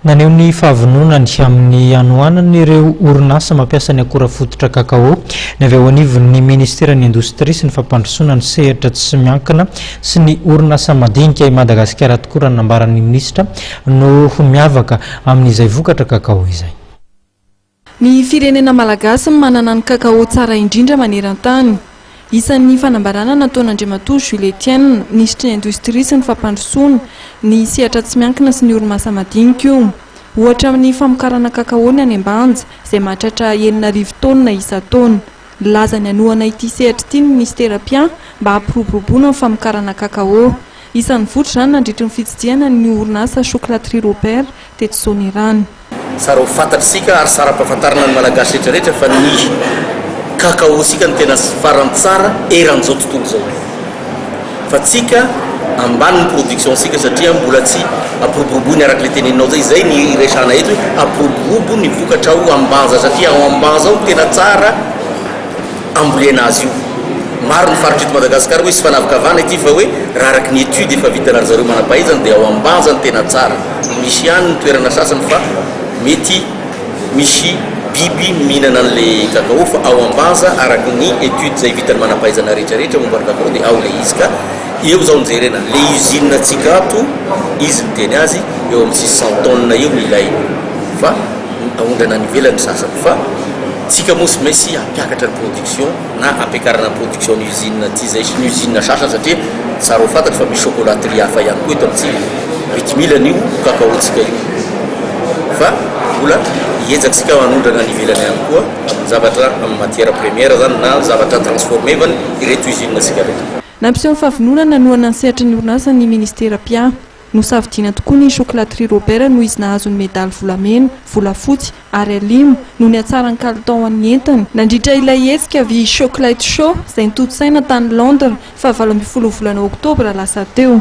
Naneho ny fahavononany amin'ny hanohanany ireo orinasa mampiasa ny akora fototra cacao ny avy ao anivon'ny ministeran'ny Indostria sy ny fampandrosoana ny sehatra tsy miankina sy ny orinasa madinika i Madagasikara tokoa raha ny nambaran'ny minisitra no ho miavaka amin'izay vokatra cacao izay. Ny firenena malagasy manana ny cacao tsara indrindra maneran-tany. Isan'ny fanambarana nataon'Andriamatoa Jules Etienne, minisitry ny Indostria sy ny Fampandrosoana ny sehatra tsy miankina sy ny orinasa madinika io. Ohatra amin'ny famokarana cacao ny any Ambanja, izay mahatratra 6000 taonina isan-taona. Nilaza ny hanohana ity sehatra ity ny minisitera mpiahy mba hampiroboroboana ny famokarana cacao. Isan'ny votra izany nandritry ny fitsidihana ny orinasa Chocolaterie Robert teto Soanierana. Tsara ho fantatr'isika ary tsara ampahafantarina ny Malagasy rehetra rehetra fa ny cacao-tsika no tena farany tsara eran'izao tontolo izao. Fa tsika ambany ny production-tsika satria mbola tsy ampiroboroboiny araka ilay teneninao zay, izay ny iresahana eto hoe ampiroborobo ny vokatra ao Ambanja satria ao Ambanja ao no tena tsara ambolena azy io. Maro ny faritra eto Madagasikara hoe tsy fanavakavahana ity fa hoe raha araka ny étude efa vitanareo zareo manam-pahaizana dia ao Ambanja no tena tsara. Misy ihany ny toerana sasany fa mety misy biby mihinana an'ilay cacao fa ao Ambanja araka ny étude izay vitan'ny manam-pahaizana rehetra rehetra momba ny cacao dia ao ilay izy ka eo izao no jerena. Ilay usine antsika ato izy miteny azy eo amin'ny 600 tonnes eo no ilaina fa aondrana any ivelany ny sasany fa tsika moa tsy maintsy hampiakatra ny production na hampiakarana ny production ny usine aty izay sy ny usine sasany satria tsara ho fantatra fa misy chocolaterie hafa ihany koa eto amintsika mety mila an'io cacao-ntsika io fa mbola hiezaka isika hanondrana any ivelany ihany koa amin'ny zavatra amin'ny matière première zany na zavatra transformer-vany ireto usine tsika ireto. Nampiseho ny fahavononana hanohana ny sehatry ny orinasa ny ministera mpiahy. Nosafidiana tokoa ny Chocolaterie Robert noho izy nahazo ny medaly volamena, volafotsy ary alimo noho ny hatsaran'ny kalitaon'ny entany nandritra ilay hetsika The Chocolate Show izay notontosaina tany Londres faha 18 volana oktobra lasa teo.